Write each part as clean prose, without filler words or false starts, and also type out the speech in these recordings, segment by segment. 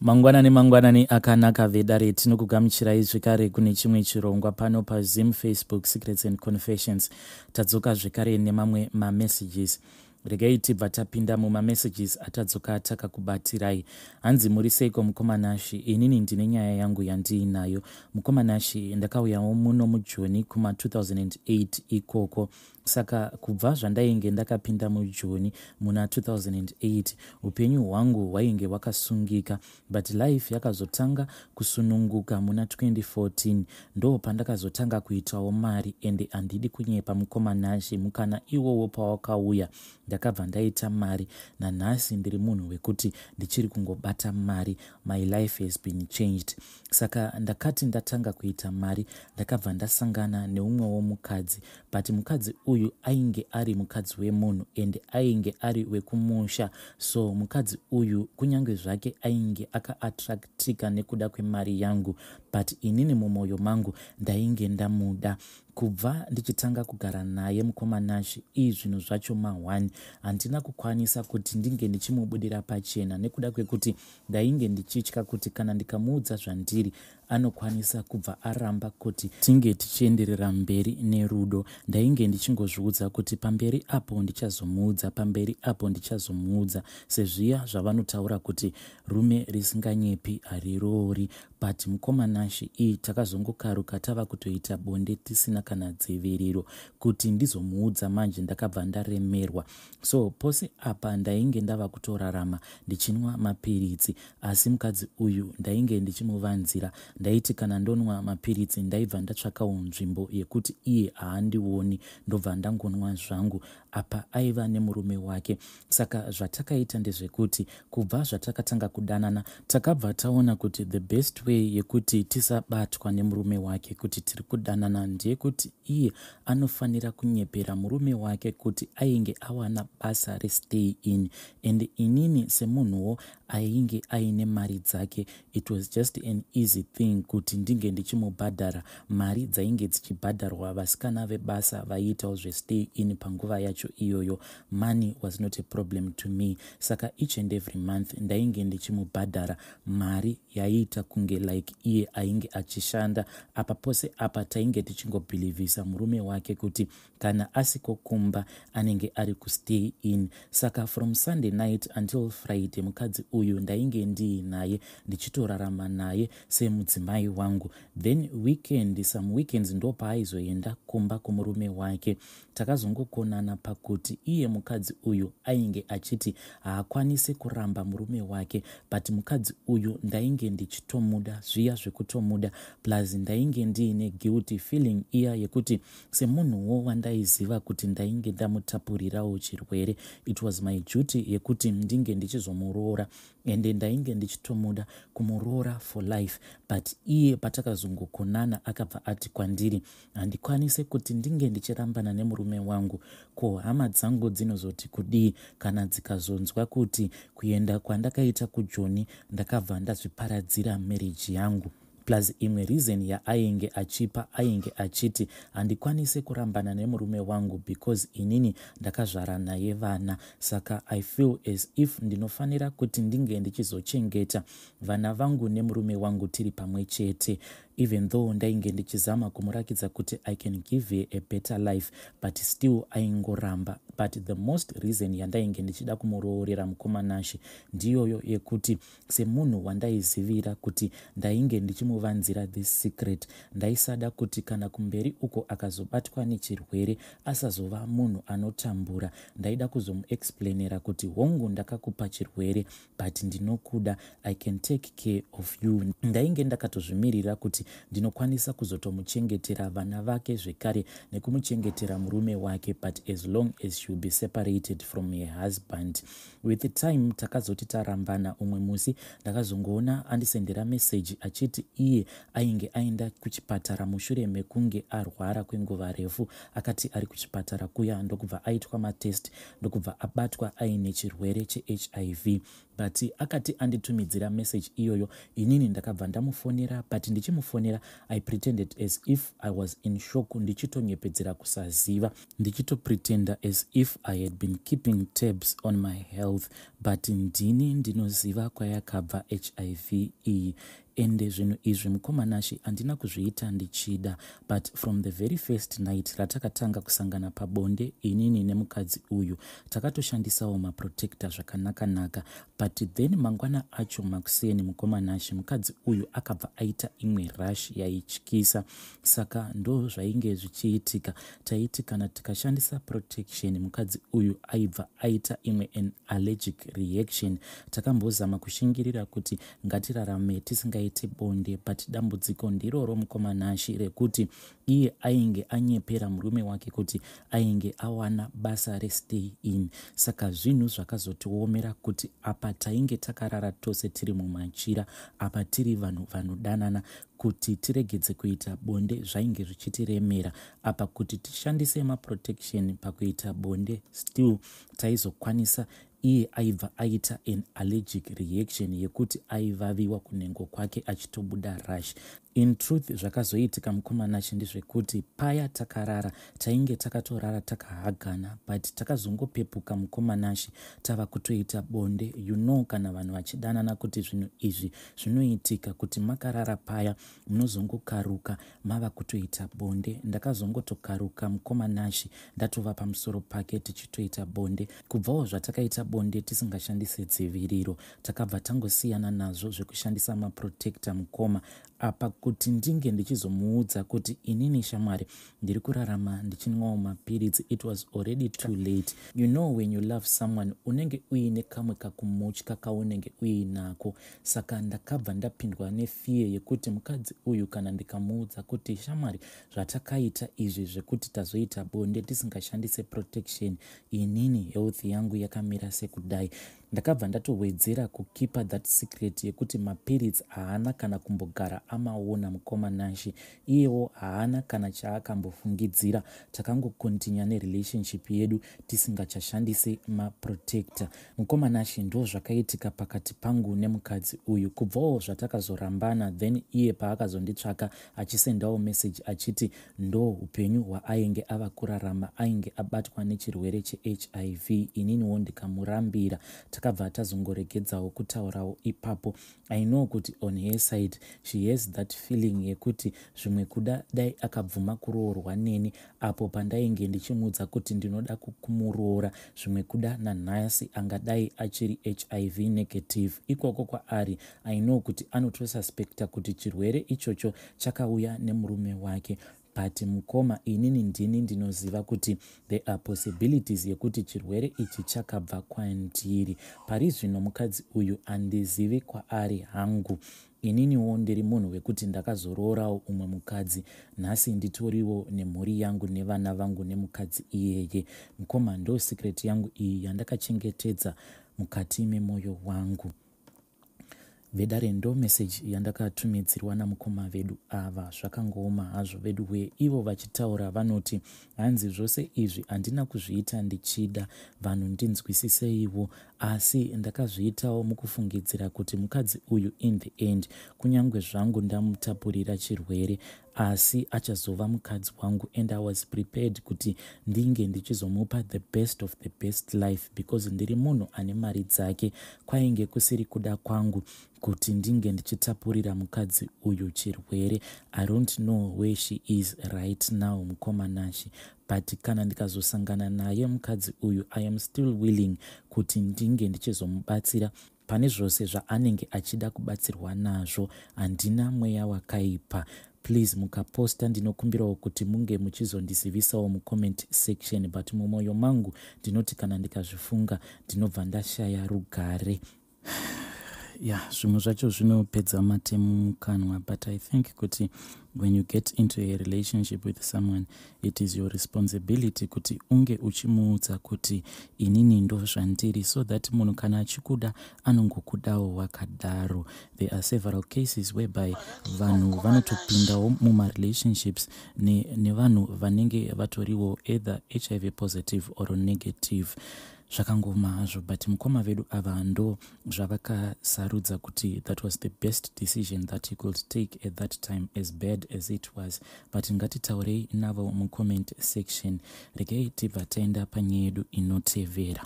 Mangwanani mangwanani akanaka vedare, tinokugamuchirai zvekare kune chimwe chirongwa pano paZim Facebook Secrets and Confessions. Tadzoka zvekare nemamwe mamessages. Regai tibva tapinda mumamessages atadzoka takakubatirai. Hanzi muri seiko mukoma Nashi? Inini ndine nyaya yangu yandiinayo mukoma Nashi. Ndakauyawo muno muJoni kuma 2008 ikoko. Saka kubva zvandainge ndakapinda muJoni muna 2008, upenyu hwangu hwainge hwakasungika, but life yakazotanga kusununguka muna 2014. Ndo pandakazotanga kuitawo mari, ende handidi kunyepa mukoma Nashi, mukana iwowo pawakauya ndakabva ndaita mari. Nanhasi ndiri munhu wekuti ndichiri kungobata mari. My life has been changed. Saka ndakati ndatanga kuita mari, ndakabva ndasangana neumwewo mukadzi, but mukadzi uyu ainge ari mukadzi wemunhu ende ainge ari wekumusha. So mukadzi uyu, kunyange zvake ainge akaattractika nekuda kwemari yangu, but inini mumwoyo mangu ndainge ndamuda. Kubva ndichitanga kugara naye mukoma Nashi, ii zvinhu zvacho ma1 handina kukwanisa kuti ndinge ndichimubudira pachena nekuda kwekuti ndainge ndichitya kuti kana ndikamuudza zvandiri, anokwanisa kubva aramba kuti tinge tichienderera mberi nerudo. Ndainge ndichingozviudza kuti pamberi apo ndichazomuudza, pamberi apo ndichazomuudza, sezviya zvavanotaura kuti rume risinganyepi hariroori. But mukoma Nashi, ii takazongokaruka tava kutoita bonde tisina kana dziviriro. Kuti ndizomuudza manje, ndakabva ndaremerwa. So pose apa ndainge ndava kutorarama ndichinwa mapiritsi, asi mukadzi uyu ndainge ndichimuvanzira. Ndaiti kana ndonwa mapiritsi, ndaibva ndatsvakawo nzvimbo yekuti iye haandioni, ndobva ndangonwa zvangu. Apa aiva nemurume wake. Saka zvatakaita ndezvekuti kubva zvatakatanga kudanana, takabva taona kuti the best way yekuti tisabatwa nemurume wake kuti tiri kudanana ndeyekuti iye anofanira kunyepera murume wake kuti ainge awana basa restay in, and inini semunhuwo ainge aine mari dzake, it was just an easy thing kuti ndinge ndichimubhadhara mari dzainge dzichibhadharwa vasikana vebasa vaiitawo zvestay in panguva yacho iyoyo. Money was not a problem to me. Saka each and every month ndainge ndichimubhadhara mari yaiita kunge like iye ainge achishanda. Apa pose apa tainge tichingobhilivhisa murume wake kuti kana asiko kumba anenge ari kustay in. Saka from Sunday night until Friday, mukadzi uyu ndainge ndiinaye, ndichitorarama naye semudzimai wangu. Then weekend, some weekends, ndo paaizoenda kumba kumurume wake. Takazongokonana pakuti iye mukadzi uyu ainge achiti haakwanisi kuramba murume wake, but mukadzi uyu ndainge ndichitomuda zviya zvekutomuda, plus ndainge ndiine guilty feeling iya yekuti semunhuwo wandaiziva kuti ndainge ndamutapurirawo chirwere, it was my duty yekuti ndinge ndichizomuroora, ende ndainge ndichitomuda kumuroora for life. But iye patakazongokonana, akabva ati kwandiri, "Handikwanisi kuti ndinge ndichirambana nemurume wangu. Ko hama dzangu dzinozoti kudii kana dzikazonzwa kuti kuenda kwandakaita kuJoni ndakabva ndazviparadzira marriage yangu?" Plus imwe reason yaainge achipa, ainge achiti handikwanisi kurambana nemurume wangu because inini ndakazvara naye vana, saka I feel as if ndinofanira kuti ndinge ndichizochengeta vana vangu nemurume wangu tiri pamwe chete. Even though ndainge ndichizama kumurakidza kuti I can give her a better life, but still aingoramba. But the most reason yandainge ndichida kumuroorera mukoma Nashi ndiyoyo yekuti semunhu wandaizivira kuti ndainge ndichimuvanzira this secret, ndaisada kuti kana kumberi uko akazobatwa nechirwere asazova munhu anotambura. Ndaida kuzomuexplainera kuti hongu, ndakakupa chirwere, but ndinokuda, I can take care of you. Ndainge ndakatozvimirira kuti ndinokwanisa kuzotomuchengetera vana vake zvekare nekumuchengetera murume wake, but as long as she will be separated from her husband. With the time takazoti tarambana. Umwe musi ndakazongoona andisendera meseji achiti iye ainge aenda kuchipatara mushure mekunge arwara kwenguva refu. Akati ari kuchipatara kuya, ndokubva aitwa matest, ndokubva abatwa aine chirwere cheHIV. But akati anditumidzira message iyoyo, inini ndakabva ndamufonera, but ndichimufonera I pretended as if I was in shock, ndichitonyepedzera kusaziva, ndichitopretenda as if I had been keeping tabs on my health, but ndini ndinoziva kwayakabva HIV iyi. Ende zvinhu izvi, mukoma Nashe, handina kuzviita ndichida, but from the very first night ratakatanga kusangana pabonde inini nemukadzi uyu, takatoshandisawo maprotector zvakanaka-naka. But then mangwana acho makuseni, mukoma Nashe, mukadzi uyu akabva aita imwe rash yaityisa. Saka ndo zvainge zvichiitika. Taiti kana tikashandisa protection, mukadzi uyu aibva aita imwe an allergic reaction. Takambozama kushingirira kuti ngatirarame tisingaiti bonde, but dambudziko ndiroro, mukoma Nashe, rekuti iye ainge anyepera murume wake kuti ainge awana basa restay in. Saka zvinhu zvakazotiomera kuti apa tainge takarara tose tiri mumachira, apa tiri vanhu vanodanana, kuti tiregedze kuita bonde zvainge zvichitiremera. Apa kuti tishandise maprotection pakuita bonde, still taizokwanisa, iye aibva aita an allergic reaction yekuti aivaviwa kunhengo kwake achitobuda rash. In truth, zvakazoitika, mukoma Nashe, ndezvekuti paya takarara, tainge takatorara takahagana, but takazongopepuka, mukoma Nashe, tava kutoita bonde. Kana vanhu vachidanana kuti zvinhu izvi zvinoitika, kuti makarara paya munozongokaruka mava kutoita bonde. Ndakazongotokaruka, mukoma Nashe, ndatova pamusoro pake tichitoita bonde. Kubvawo zvatakaita bonde tisingashandisi dziviriro, takabva tangosiyana nazvo zvekushandisa maprotector, mukoma. Apa kuti ndinge ndichizomuudza kuti inini, shamwari, ndiri kurarama ndichinwawo mapiritsi, it was already too late. When you love someone, unenge uine kamwe kakumutya kaunenge uinako. Saka ndakabva ndapindwa nefear yekuti mukadzi uyu, kana ndikamuudza kuti, shamwari, zvatakaita izvi zvekuti tazoita bonde tisingashandise protection, inini health yangu yakamira sekudai, ndakabva ndatowedzera kukeepa that secret yekuti mapiritsi haana kana kumbogara amaona, mukoma Nashe. Iyewo haana kana chaakambofungidzira. Takangocontinue nerelationship yedu tisingachashandisi maprotector. Mukoma Nashe, ndo zvakaitika pakati pangu nemukadzi uyu. Kubvawo zvatakazorambana, then iye paakazonditsvaka achisendawo message achiti ndo upenyu hwaainge ava kurarama, ainge abatwa nechirwere cheHIV, ininiwo ndikamurambira. Takabva tazongoregedzawo kutaurawo ipapo. I know kuti on her side she has that feeling yekuti zvimwe kuda dai akabvuma kuroorwa neni apo pandainge ndichimuudza kuti ndinoda kumuroora, zvimwe kuda nanhasi angadai achiri HIV negative. Ikoko kwaari, I know kuti anotosuspecta kuti chirwere ichocho chakauya nemurume wake. But mukoma, inini ndini ndinoziva kuti there are possibilities yekuti chirwere ichi chakabva kwandiri. Pari zvino mukadzi uyu handizivi kwaari hangu. Ininiwo ndiri munhu wekuti ndakazoroorawo umwe mukadzi. Nhasi nditoriwo nemhuri yangu nevana vangu nemukadzi iyeye. Mukoma, ndo secret yangu iyi yandakachengetedza mukati memwoyo wangu. Vedare, ndo meseji yandakatumidzirwa namukoma vedu ava. Zvakangooma hazvo vedu we. Ivo vachitaura vanoti, hanzi, "Zvose izvi handina kuzviita ndichida. Vanhu ndinzwisiseiwo, asi ndakazviitawo mukufungidzira kuti mukadzi uyu in the end, kunyange zvangu ndamutapurira chirwere, asi achazova mukadzi wangu, and I was prepared kuti ndinge ndichizomupa the best of the best life because ndiri munhu ane mari dzake. Kwainge kusiri kuda kwangu kuti ndinge ndichitapurira mukadzi uyu chirwere. I don't know where she is right now, mukoma Nashe, but kana ndikazosangana naye mukadzi uyu, I am still willing kuti ndinge ndichizomubatsira pane zvose zvaanenge achida kubatsirwa nazvo. Handina mweya wakaipa. Please, mukaposta, ndinokumbirawo kuti munge muchizondizivisawo mucomment section, but mumwoyo mangu ndinoti kana ndikazvifunga ndinobva ndashaya rugare." Ya, zvimwe zvacho zvinopedza matemu mukanwa, but I think kuti when you get into a relationship with someone, it is your responsibility kuti unge uchimuudza kuti inini ndo zvandiri, so that munhu kana achikuda anongokudawo wakadaro. There are several cases whereby vanhu vanotopindawo mumarelationships nevanhu vanenge vatoriwo either HIV positive or negative. Zvakangoma hazvo, but mukoma vedu ava ndo zvavakasarudza kuti that was the best decision that he could take at that time, as bad as it was. But ngatitaurei navo mucomment section. Regai tibva taenda panyaya yedu inotevera.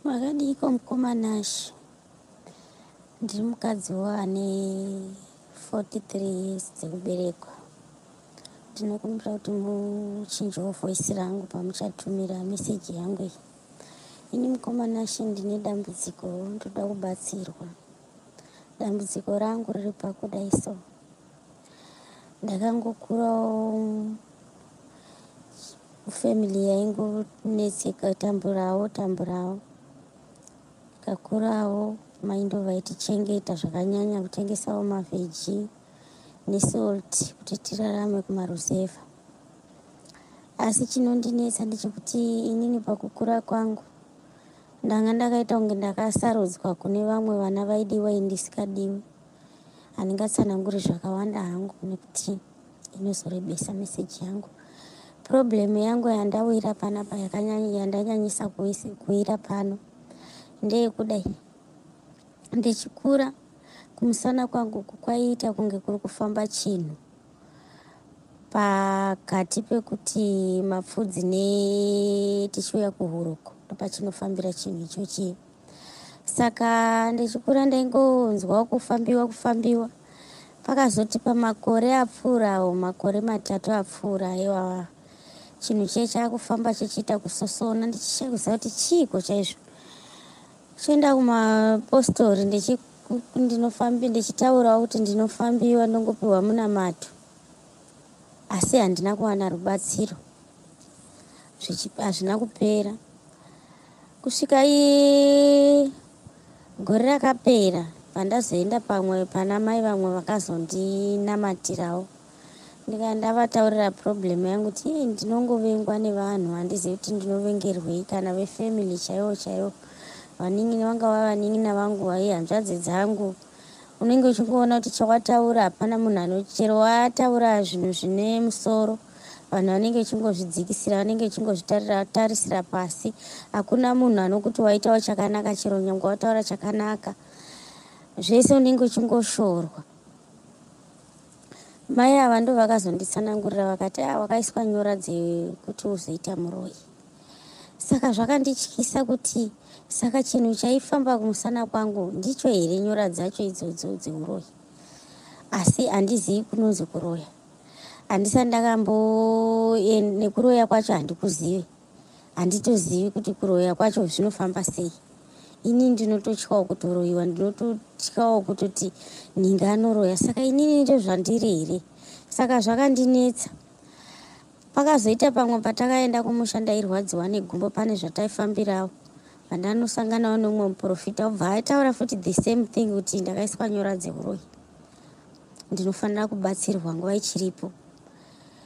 Makadiiko mukoma Nash? Ndiri mukadzi ane 43 years dzekuberekwa. Ndinokumbira kuti muchinjewo voice rangu pamuchatumira meseji yangu iyi. Ini mukoma Nash ndine dambudziko, ndoda kubatsirwa. Dambudziko rangu riri pakudai so. Ndakangokurawo kufamily yaingonetseka, tamburawo tamburawo. Ndikakurawo mai ndo vaitichengeta zvakanyanya, kutengesawo mavheji nesalt kuti tirarame kumaruzevha. Asi chinondinetsa ndechekuti inini pakukura kwangu ndanga ndakaita kunge ndakasarudzwa kune vamwe vana vaidiwa, ini ndisikadiwi. Handingatsananguri zvakawanda hangu nekuti inozorebesa meseji yangu. Problem yangu yandawira panapa, yandanyanyisa kuwira pano, ndeyekudai. Ndichikura kumusana kwangu kwaiita kunge kuri kufamba chinhu pakati pekuti mapfudzi netichiuya kuhuroko, ndopachinofambira chinhu ichochi. Saka ndichikura ndaingonzwa kufambiwa kufambiwa. Pakazoti pamakore apfuurawo, makore 3 apfuura iwawa, chinhu chiye chaakufamba chichiita kusosona, ndichishaya kuziva kuti chiiko chaizvo. Chienda kumapostori, ndichitaurawo kuti ndinofambiwa, ndongopiwa munamato, asi handina kuwana rubatsiro. Hazvina kupera kusvika gore rakapera, pandazoenda pamwe pana mai vamwe vakazondinamatirawo. Ndikandavataurira problem yangu kuti ii ndinongovengwa nevanhu, handizivi kuti ndinovengerwei, kana vefamily chaivo chaivo, vanin'ina vangava vanin'ina vangu, vai hanzvadzi dzangu. Unenge uchingoona kuti chawataura hapana munhu anochero wataura zvinhu zvine musoro, vanhu vanenge vachingozvidzikisira, vanenge vachingozvitarisira pasi. Hakuna munhu anokuti waitawo chakanaka, chero nyange wataura chakanaka, zvese unenge uchingoshorwa. Mai ava ndo vakazonditsanangurira, vakati a wakaiswa nyora dzekuti uzoita muroyi. Saka zvakandityisa kuti saka chinhu chaifamba kumusana kwangu ndicho here nyora dzacho idzodzo dzeuroyi? Asi handizivi kunonzi kuroya, handisati ndakambo nekuroya kwacho handikuzivi, handitozivi kuti kuroya kwacho zvinofamba sei. Inini ndinototyawo kutoroyiwa, ndinototyawo kutoti nhinga anoroya. Saka inini ndozvandiri here? Saka zvakandinetsa. Pakazoita pamwe patakaenda kumusha, ndairwadziwa negumbo, pane zvataifambirawo, pandanosanganawo neumwe muprofita, ubva aitaura futi the same thing kuti ndakaiswa nyora dzeuroyi, ndinofanira kubatsirwa nguva ichiripo.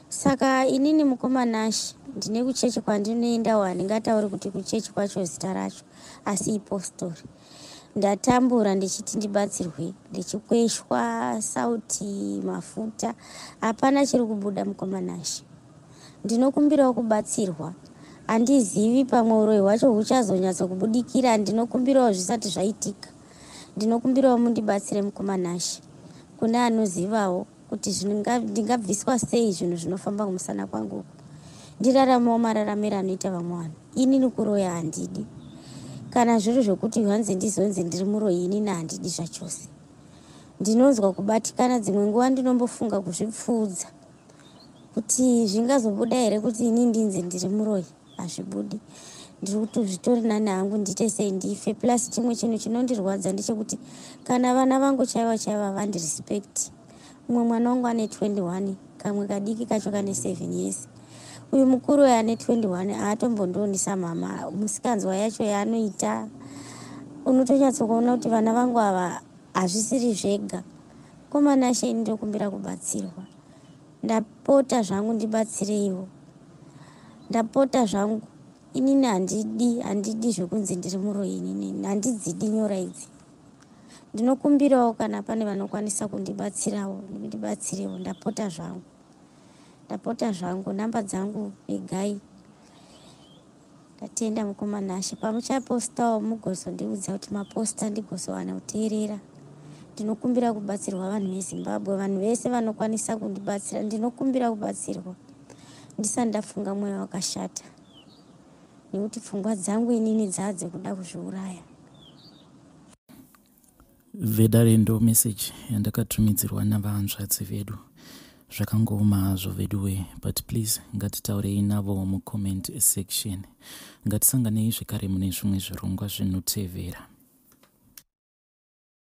Saka inini mukoma Nash ndine kuchechi kwandinoendawo, handingatauri kuti kuchechi kwacho zita racho, asi ipostori. Ndatambura ndichiti ndibatsirwe, ndichikweshwa sauti, mafuta, hapana chiri kubuda. Mukoma Nash, ndinokumbirawo kubatsirwa. Handizivi pamwe uroyi hwacho huchazonyatsokubudikira. Ndinokumbirawo zvisati zvaitika, ndinokumbirawo mundibatsire mukoma Nash, kune anozivawo kuti ndingabviswa sei zvinhu zvinofamba kumusana kwangu uku, ndiraramawo mararamiro anoita vamwe vanhu. Inini kuroya handidi, kana zviri zvokuti hanzi ndizonzi ndiri muroyi, inini handidi zvachose. Ndinonzwa kubatikana, dzimwe nguva ndinombofunga kuzvipfuudza kuti zvingazobuda here kuti ini ndinzi ndiri muroyi. Hazvibudi, ndiri kuti zvitori nani hangu ndiite sei, ndife. Plus chimwe chinhu chinondirwadza ndechekuti kana vana vangu chaiva chaiva vandirespect. Mumwe mwana wangu ane 21, kamwe kadiki kacho kane 7 years. Uyu mukuru uyu ane 21 haatombondionisa mama, musikanzwa yacho yaanoita unotonyatsokuona kuti vana vangu ava hazvisiri zvega. Mukoma Nashe, ini ndokumbira kubatsirwa, ndapota zvangu, ndibatsireiwo, ndapota zvangu. Inini handidi, handidi zvekunzi ndiri muroyi, inini handidzidi nyora idzi. Ndinokumbirawo kana pane vanokwanisa kundibatsirawo, ndibatsirewo, ndapota zvangu, ndapota zvangu. Namba dzangu regai. Ndatenda mukoma Nashe. Pamuchapostawo mugozondiudza kuti maposta ndigozowana kuteerera. Ndinokumbira kubatsirwa vanhu veZimbabwe, vanhu vese vanokwanisa kundibatsira. Ndinokumbira kubatsirwa ndisati ndafunga mweya wakashata nekuti pfungwa dzangu inini dzadzekuda kuzviuraya. Vedare ndo message yandakatumidzirwa navahanzvadzi vedu. Zvakangooma hazvo veduwe but please ngatitaurei navo mucomment section. Ngatisanganei zvekare mune zvimwe zvirongwa zvinotevera.